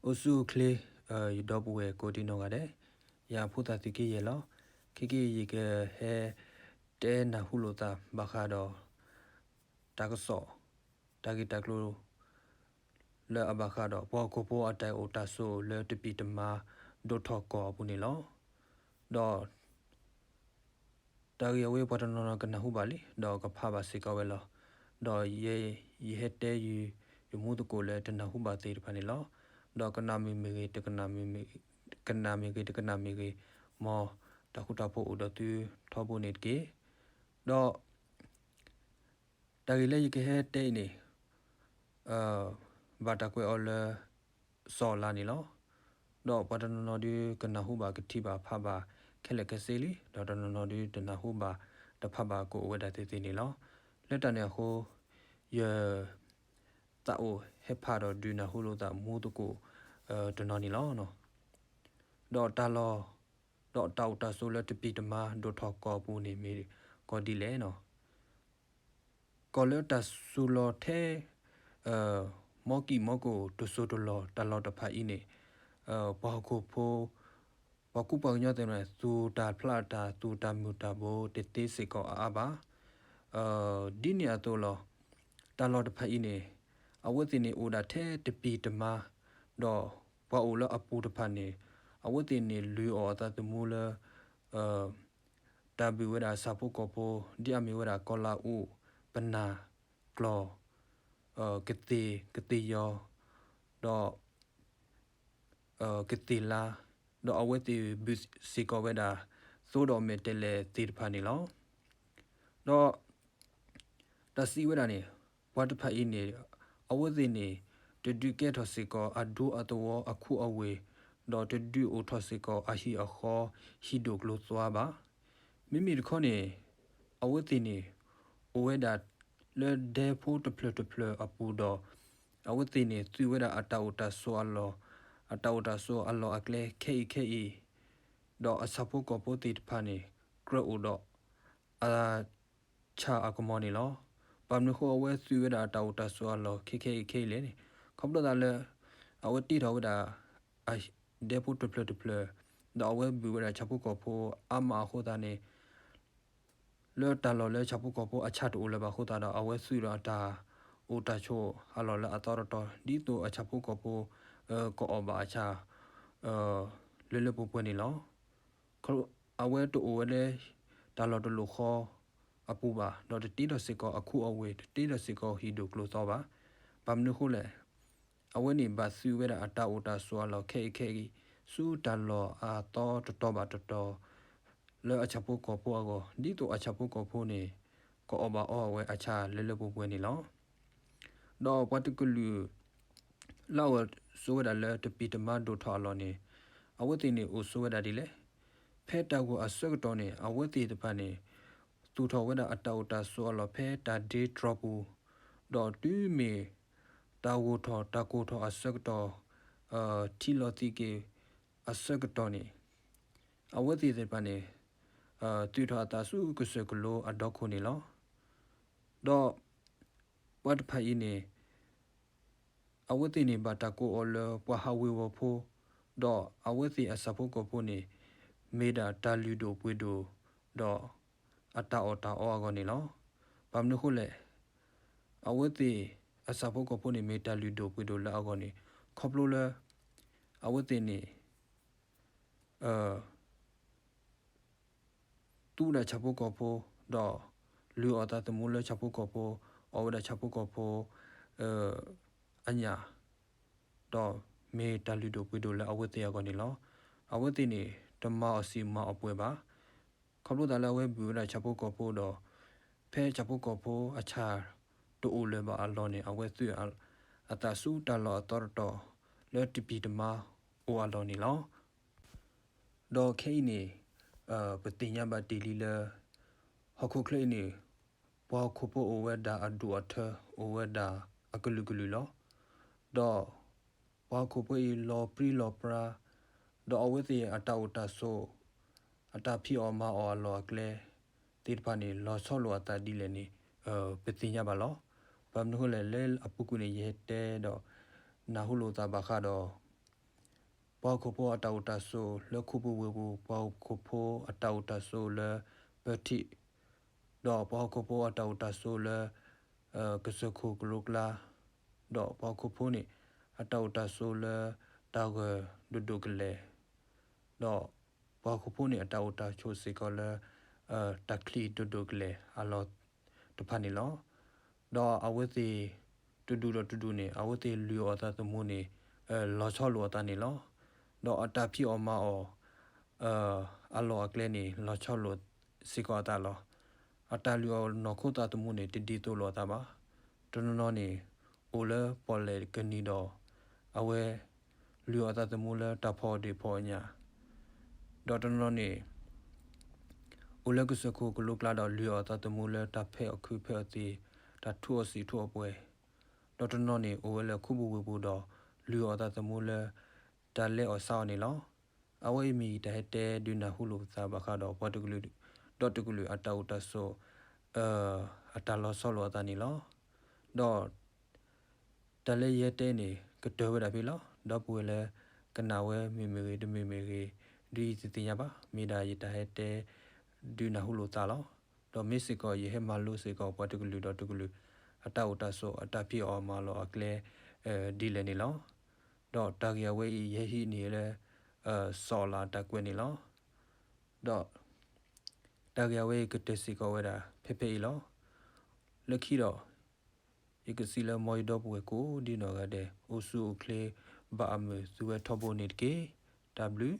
အိၣ်ဆူၣ်အိၣ်ချ့, ယဒီပုၢ်ဝဲၢ်ကိးဒံနီၢ်ဂၤဒဲး, ယဖိသၣ်သုးက့ယဲၢ်လီၤ. ခဲကနံၣ်အံၤ ယကဟဲတဲနၢ်ဟူလိာ်သးဘၣ်ဃးဒီး တၢ်ကစီၣ်, တၢ်ဂ့ၢ်တၢ်ကျိၤ လၢအဘၣ်ဃးဒီး ပှၤဟီၣ်ခိၣ်ဖိအတၢ်အိၣ်တၢ်ဆိးလၢတပံၤတမါ ဒိၣ်ထီၣ်ကီၢ်အပူၤန့ၣ်လီၤ. ဒီး တၢ်ဂ့ၢ်အဝဲပှၤတနီၤနီၤကနၢ်ဟူဘၣ်လံ, ဒီးကဖးဘၣ်စ့ၢ်ကီးဝဲလီၤ. ဒီးယဲ, ယဟဲတဲယုၢ် ယမူသကိးလၢတနၢ်ဟူဘၣ်သ့ၣ်တဖၣ်န့ၣ်လီၤ. ဒီးကနၣ်မ့ၢ်မ့ၢ်ဂ့ၤ, တကနၣ်မ့ၢ်မ့ၢ်, ကနၣ်မ့ၢ်ဂ့ၤ တကနၣ်မ့ၢ်ဂ့ၤ, မ်တၢ်ဃူတၢ်ဖိးအိၣ်ဒီးသုထီဘိန့ၣ်တက့ၢ်. ဒီး တၢ်ဂ့ၢ်လၢယကဟဲတဲအံၤန့ၣ် ဘၣ်တၢ်ကွဲးအီၤလၢ စီၤအၤလးန့ၣ်လီၤ. ဒီးပှၤတနီၤနီၤဒုးကနၢ်ဟူဘၣ် ကထံၣ်ဘၣ်ဖးဘၣ်ခဲလၢာ်ခဲဆ့လံ, ဒီးတနီၤနီၤဒုးတနၢ်ဟူဘၣ်တဖးဘၣ် ကအိၣ်ဝဲဒၣ်သ့ၣ်သ့ၣ်န့ၣ်လီၤ. လၢတၢ်န့ၣ်အဃိ ယ သးအိၣ်ဟဲဖးဒီးဒုးနၢ်ဟူလိာ်သးမူသကိး တနီၤန့ၣ်လီၤ. ဒီးတၢ်လီၢ်, ဒီးတၢ်အိၣ်တၢ်ဆိးလၢတပံၤတမါဒိၣ်ထီၣ်ကီၢ်အပူၤန့ၣ်မ့ၢ်ကီးဒ်လဲၣ်န့ၣ် ကီၢ်လၢတၢ်စူၤလီၤထဲ မ်ကံၢ်မီကိၣ်တစိၤတလီၢ် တၢ်လီၢ်တဖၣ်အံၤန့ၣ် ပှၤဟီၣ်ခိၣ်ဖိ ပှၤကူပှၤကညီသ့ၣ်တဖၣ်န့ၣ် သူၣ်တၢ်ဖျးတၢ် သူၣ်တၢ်မုာ်တၢ်ဘိတသ့စ့ၢ်ကီးအါအါဘၣ်. ဒ်န့ၣ်အသိးလီၤ. တၢ်လီၢ်တဖၣ်အံၤန့ၣ် အဝဲသ့ၣ်န့ၣ်အိၣ်ဒၣ်ထဲတပံၤတမါ, ဒီးပှၤအိၣ်လၢအပူၤတဖၣ်န့ၣ် အဝဲသ့ၣ်န့ၣ်လုၢ်အီၣ်အသးသမူလၢ တၢ်ဘုၣ်ဝဲဒၣ်ဆၣ်ဖိကီၢ်ဖိ ဒ်အမ့ၢ်ဝဲဒၣ်ကီၤလၤအူး, ပနၢ်, ကျီၢ်, ကသ့ၣ်, ကသ့ၣ်ယီၤ, ဒီး ကသ့ၣ်လါ, ဒီးအဝဲသ့ၣ်ဘုၣ်စ့ၢ်ကီးဝဲဒၣ် သိဒီးမဲာ်တဲးလဲးသ့ၣ်တဖၣ်န့ၣ်လီၤ. ဒီး တၢ်စံးဝဲဒၣ်န့ၣ် ပှၤတဖၣ်အံၤန့ၣ် အဝဲသ့ၣ်န့ၣ် တဒုးကဲထီၣ်စ့ၢ်ကီးအဒူအသဝီအခူအဝ့ၢ်, ဒီးတဒုးအိၣ်ထီၣ်စ့ၢ်ကီးအဟံၣ်အဃီ ဟံၣ်ဒိၣ်ကျိၤသွါဘၣ်. မ့မ့ၢ်တခီန့ၣ် အဝဲသ့ၣ်န့ၣ် အိၣ်ဝဲဒၣ်လၢဒဲဖိတဖျၢၣ်တဖျၢၣ်အပူၤဒီး အဝဲသ့ၣ်န့ၣ် သူဝဲဒၣ်အတၢ်အိၣ်တၢ်ဆိးအလီၢ်, အတၢ်အိၣ်တၢ်ဆိးအလီၢ်အကျဲခဲအံၤခဲအံၤ, ဒီးအဆၣ်ဖိကီၢ်ဖိသ့ၣ်တဖၣ်န့ၣ် ကြၢးအိၣ်ဒီး အဆၣ်အကမီၤန့ၣ်လီၤ. ဘၣ်မနုၤအဃိအဝဲသူဝဲဒၣ်အတၢ်အိၣ်တၢ်ဆိးအလီၢ်ခဲခဲအံၤခဲအံၤလဲၣ်န့ၣ် ခီဖျိသးလၢ အဝဲတ့ထီၣ်ဝဲဒၣ် ဒဲဖိတဖျၢၣ်တဖျၢၣ်, ဒီးအဝဲဘုၣ်ဝဲဒၣ်ဆၣ်ဖိကီၢ်ဖိအါမးအဃိသတးန့ၣ် လၢတၢ်လီၢ်လၢဆၣ်ဖိကီၢ်ဖိအဆၣ်တအိၣ်လၢၤဘၣ်အဃိသတးဒီး အဝဲသူဒီးအတၢ်အိၣ်တၢ်ဆိးအလီၢ်လၢအသီတတီၤ ဒ်သိးအဆၣ်ဖိကီၢ်ဖိ ကအီၣ်ဘၣ်အဆၣ် လၢလၢပှဲၤပှဲၤန့ၣ်လီၤ. အဝဲတအိၣ်ဝဲလၢ တၢ်လီၢ်တလိၣ်ဃီအပူၤဘၣ်, ဒီးတတ့ထီၣ်စ့ၢ်ကီးအခူအဝ့ၢ်, တတ့ထီၣ်စ့ၢ်ကီးဟံၣ်ဒိၣ်ကျိၤသွါဘၣ်. ဘၣ်မနုၤအဃိလဲၣ်, အဝဲန့ၣ်ဘၣ်သူဝဲဒၣ်အတၢ်အိၣ်တၢ်ဆိးအလီၢ်ခဲအံၤခဲအံၤ ဆူတၢ်လီၢ်အသီတတီၤဘၣ်တတီၤ လၢအဆၣ်ဖိကီၢ်ဖိအဂီၢ်, ဒ်သိးအဆၣ်ဖိကီၢ်ဖိန့ၣ် ကအီၣ်ဘၣ်အီအဝဲအဆၣ်လၢလၢပှဲၤပှဲၤန့ၣ်လီၤ. ဒီးပှၤတကလုာ် လၢအအိၣ်ဆိးဝဲဒၣ်လၢတပံၤတမါဒိၣ်ထီၣ်အလီၢ်န့ၣ် အဝဲသ့ၣ်န့ၣ်အိၣ်ဆိးဝဲဒၣ်ဒ်လဲၣ်. ဖဲတၢ်ဂီၤအဆၢကတီၢ်န့ၣ် အဝဲသ့ၣ်တဖၣ်န့ၣ် သူၣ်ထီၣ်ဝဲဒၣ်အတၢ်အိၣ်တၢ်ဆိးအလီၢ်ဖဲတၢ်ဒ့တြီပူၤ, ဒီးတုၤမ့ၢ် တၢ်ဂီၤထီၣ်တၢ်ကိၢ်ထီၣ်အဆၢကတီၢ် ထံလီၤသံးက့ၤအဆၢကတီၢ်န့ၣ် အဝဲသ့ၣ်တဖၣ်န့ၣ် သုးထီၣ်အသးဆူကစၢၢ်ကလိအဒီခိၣ်န့ၣ်လီၤ. ဒီး ပှၤတဖၣ်အံၤန့ၣ် အဝဲသ့ၣ်န့ၣ်ဘၣ်တၢ်ကိးအီၤလၢပှၤဟးဝ့ၤဝီၤဖိ, ဒီးအဝဲသ့ၣ်အဆၣ်ဖိကီၢ်ဖိန့ၣ် မ့ၢ်ဒၣ်တၢ်လုၢ်ဒိၣ်ပှ့ၤဒိၣ် ဒီးအတၢ်အီၣ်တၢ်အီအဂီၢ်န့ၣ်လီၤ. ဘၣ်မနုၤအဃိလဲၣ်, အဝဲသ့ၣ်အဆၣ်ဖိကီၢ်ဖိန့ၣ် မ့ၢ်တၢ်လုၢ်ဒိၣ်ပှ့ၤဒိၣ်လၢအဂီၢ်န့ၣ် ခီဖျိလၢ အဝဲသ့ၣ်န့ၣ် သူဝဲဒၣ်ဆၣ်ဖိကီၢ်ဖိ, ဒီးလုၢ်အီၣ်သးသမူလၢဆၣ်ဖိကီၢ်ဖိ, အီၣ်ဝဲဒၣ်ဆၣ်ဖိကီၢ်ဖိ အညၣ်, ဒီးမ့ၢ်တၢ်လုၢ်ဒိၣ်ပှ့ၤဒိၣ်လၢအဝဲသ့ၣ်အဂီၢ်န့ၣ်လီၤ. အဝဲသ့ၣ်န့ၣ် တမၤအီၣ်စံာ်မၤအီၣ်ပှဲၤဘၣ်. ခီဖျိသးလၢအဝဲဘုၣ်ဝဲဒၣ်ဆၣ်ဖိကီၢ်ဖိဒီး ဖဲဆၣ်ဖိကီၢ်ဖိအဆၣ်တအိၣ်လၢၤဘၣ်အလီၢ်န့ၣ် အဝဲသူအသးဆူတၢ်လီၢ်အသီတတီၤ လၢတပံၤတမါအိၣ်အလီၢ်န့ၣ်လီၤ. ဒီးခဲအံၤန့ၣ် ပသ့ၣ်ညါဘၣ်တ့ၢ်လံလၢ ဟီၣ်ခိၣ်ချၢအံၤန့ၣ် ပှၤဟီၣ်ခိၣ်ဖိအိၣ်ဝဲဒၣ်အဒိၣ်အထၢ အိၣ်ဝဲဒၣ်အကလုာ်ကလုာ်လီၤ. ဒီးပှၤဟီၣ်ခိၣ်ဖိအံၤလီၤပြံလီၤပြါ, ဒီးအဝဲသ့ၣ်အတၢ်အိၣ်တၢ်ဆိး အတၢ်ဖံးအီၣ်မၤအီၣ်အလီၢ်အကျဲသ့ၣ်တဖၣ်န့ၣ် လီၤဆီလိာ်အသးဒ်လဲၣ်န့ၣ် ပသ့ၣ်ညါဘၣ်လီၤ. ဘၣ်မနုၤအဃိလဲၣ် လၢအပူၤကွံာ်န့ၣ် ယဟဲတဲဒီး နၢ်ဟူလိာ်သးဘၣ်ဃးဒီး ပှၤဟီၣ်ခိၣ်ဖိအတၢ်အိၣ်တၢ်ဆိးလၢခူပူၤဝ့ၢ်ပူၤ, ပှၤဟီၣ်ခိၣ်ဖိအတၢ်အိၣ်တၢ်ဆိးလၢပထံး, ဒီးပှၤဟီၣ်ခိၣ်ဖိအတၢ်အိၣ်တၢ်ဆိးလၢ ကစၢၢ်ခိၣ်ကလိကျါ, ဒီးပှၤဟီၣ်ခိၣ်ဖိန့ၣ် အတၢ်အိၣ်တၢ်ဆိးလၢတၢ်ဂၢၢ်ဒိၣ်ဒိၣ်ကလဲာ်, ဒီးပှၤဟီၣ်ခိၣ်ဖိန့ၣ် အတၢ်အိၣ်တၢ်ဆိးစ့ၢ်ကီးလၢ တၢ်ချံဒိၣ်ဒိၣ်ကလဲာ်အလီၢ်တဖၣ်န့ၣ်လီၤ. ဒီးအဝဲသ့ၣ်တဒူၣ်ဒီးတဒူၣ်န့ၣ် အဝဲသ့ၣ်လုၢ်အီၣ်အသးသမူန့ၣ် လီၤဆီလိာ်အသးန့ၣ်လီၤ. ဒီးအတၢ်ဖံးအီၣ်မၤအီၣ် အလီၢ်အကျဲန့ၣ် လီၤဆီလိာ်စ့ၢ်ကီးအသးလီၤ. အတၢ်လုၢ်အီၣ်နီၢ်ခိသးသမူန့ၣ် တဒ်သိးလိာ်အသးဘၣ်. တနီၤနီၤန့ၣ် အိၣ်လၢပီၣ်လဲၣ်ကနံၤဒီး အဝဲလုၢ်အီၣ်အသးသမူလၢတၢ်ဖီအီၣ်ဒ့ၣ်ဖီအီၣ်ညၣ်, ဒီးတနီၤနီၤန့ၣ် အိၣ်လၢကစၢၢ်ခိၣ်ကလိကျါဒီးလုၢ်အီၣ်အသးသမူလၢတၢ်ဖဲးအီၣ်ခုးဖဲးအီၣ်သံး, တၢ်ထူးအီၣ်စံာ်ထူးအီၣ်ပှဲၤ, ဒီးတနီၤန့ၣ် အိၣ်ဝဲလၢခူပူၤဝ့ၢ်ပူၤဒီး လုၢ်အီၣ်အသးသမူလၢ တၢ်လဲၤအီၣ်ဆါအီၣ်န့ၣ်လီၤ. အဝဲအံၤမ့ၢ်ယတၢ်ဟဲတဲဒုးနၢ်ဟူလိာ်ပသးဘၣ်ဃးဒီးပှၤတကလုာ်ဒီးတကလုာ်အတၢ်အိၣ်တၢ်ဆိး အတၢ်လီၤဆီလိာ်အသးန့ၣ်လီၤ. ဒီး တၢ်လၢယဟဲတဲန့ၣ် ကတၢၢ်ဝဲဒၣ်ဖဲလီၤ. ဒီပုၢ်ဝဲၢ်လၢကနၣ်ဝဲမ့ၢ်မ့ၢ်ဂ့ၤ တမ့ၢ်မ့ၢ်ဂ့ၤ ဒ်ယတသ့ၣ်ညါဘၣ်. မ့ၢ်ဒၣ်ယတၢ်ဟဲတဲ ဒုးနၢ်ဟူလိာ်သးလီၤ. ဒီးမ့ၢ်စ့ၢ်ကီး ယဟဲမၤလိစ့ၢ်ကီးပှၤတကလုာ်ဒီးတကလုာ် အတၢ်အိၣ်တၢ်ဆိး အတၢ်ဖံးအီၣ်မၤအီၣ်အကျဲ ဒ်လဲၣ်န့ၣ်လီၤ. ဒီးတၢ်ဂ့ၢ်အဝဲအံၤ ယဟဲဟံးန့ၢ်လၢ စီၤအၤလးအတၢ်ကွဲးန့ၣ်လီၤ. ဒီး တၢ်ဂ့ၢ်အဝဲအံၤကတၢၢ်စ့ၢ်ကီးဝဲဒၣ် ဖဲဖဲအံၤလီၤ. လၢခံဒီး ယကစံးလၢမ်ယဒီပုၢ်ဝဲၢ်ကိးဒ်နီၢ်ဂၤဒဲး အိၣ်ဆူၣ်အိၣ်ချ့ ဘၣ်အမုာ်သုဝဲထီဘိန့ၣ်တက့ၢ်. တၢ်ဘျုး